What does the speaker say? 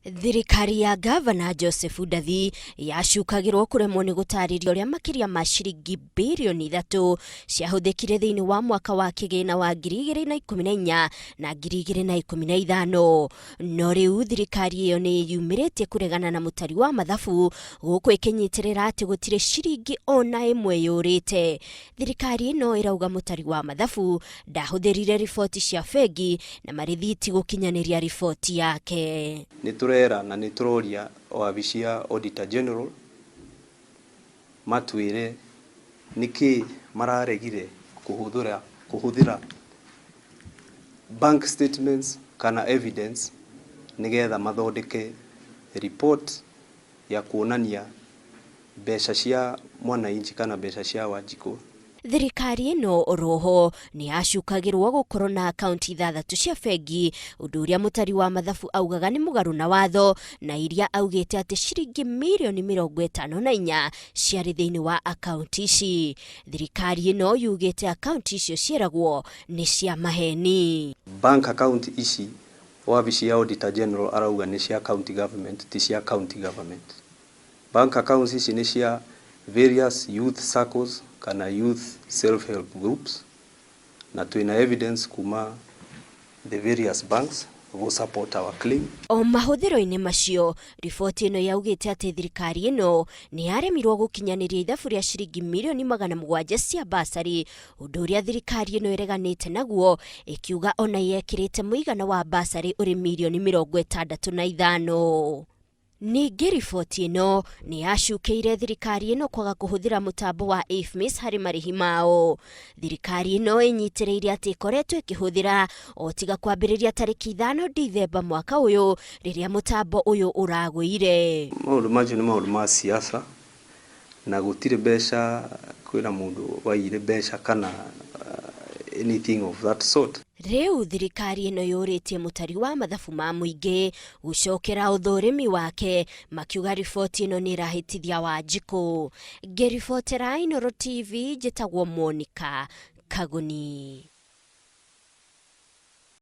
Thirikari ya Ngavana Joseph Ndathi yacukagĩrwo kũremwo nĩ gũtarĩria ũrĩa makĩria ma ciringi birioni 3 ciahũthĩkire thĩinĩ wa mwaka wa kĩgĩna wa 2014 na 2015. No rĩu thirikari ĩyo nĩ yumĩrĩtie kũregana na mũtari wa mathabu gũkũ ĩkĩnyitĩrĩra atĩ gũtirĩ ciringi ona ĩmwe yũrĩte. Thirikari ĩno ĩrauga mũtari wa mathabu ndahũthĩrire riboti cia bengi na marĩthiti gũkinyanĩria riboti yake. Nĩ tũrera na nĩ tũroria wabici ya Auditor General matwĩre nĩkĩ mararegire kũhũthĩra kũhũthĩra bank statements kana evidence nĩgetha mathondeke report ya kuonania mbeca cia mwananchi kana mbeca cia Wanjikũ. Thirikari ĩno oroho nĩ yacukagĩrwo gũkorwo na akaunti 6 cia bengi, ũndũ ũrĩa mũtari wa mathabu augaga nĩ mũgarũ na watho, na iria augĩte atĩ ciringi mirioni 54 ciarĩ thĩinĩ wa akaunti ici. Thirikari ĩno yugĩte akaunti icio cieragwo nĩ cia maheni. Bank account ici wabici ya Auditor General arauga nĩ cia county government, ti cia county government. Bank accounts ici nĩ cia various youth circles kana youth self help groups, na twĩna evidence kuma the various banks go support our claim. O mahũthĩro-inĩ macio, riboti ĩno yaugĩte atĩ thirikari ĩno nĩ yaremirwo gũkinyanĩria ithabu rĩa ciringi mirioni 700 cia basarĩ, ũndũ ũrĩa thirikari ĩno ĩreganĩte naguo ĩkiuga ona yekĩrĩte mũigana wa basarĩ ũrĩ mirioni 65. Ningĩ riboti ĩno nĩ yacukĩire thirikari ĩno kwaga kũhũthĩra mũtambo wa IFMIS harĩ marĩhi mao. Thirikari ĩno ĩnyitĩrĩire atĩ ĩkoretwo ĩkĩhũthĩra o tiga kwambĩrĩria tarĩki 5 Dithemba mwaka ũyũ rĩrĩa mũtambo ũyũ ũragũire. Maũndũ macio nĩ maũndũ ma siasa na gũtirĩ mbeca kwĩna mũndũ waiyire mbeca kana anything of that sort. Rĩu thirikari ĩno yũrĩtie mũtari wa mathabu ma mũingĩ gũcokera ũthũrimi wake, makiuga riboti ĩno nĩ ĩrahĩtithia Wanjikũ. Ngĩribotera Inooro TV, njĩtagwo Monica Kaguni.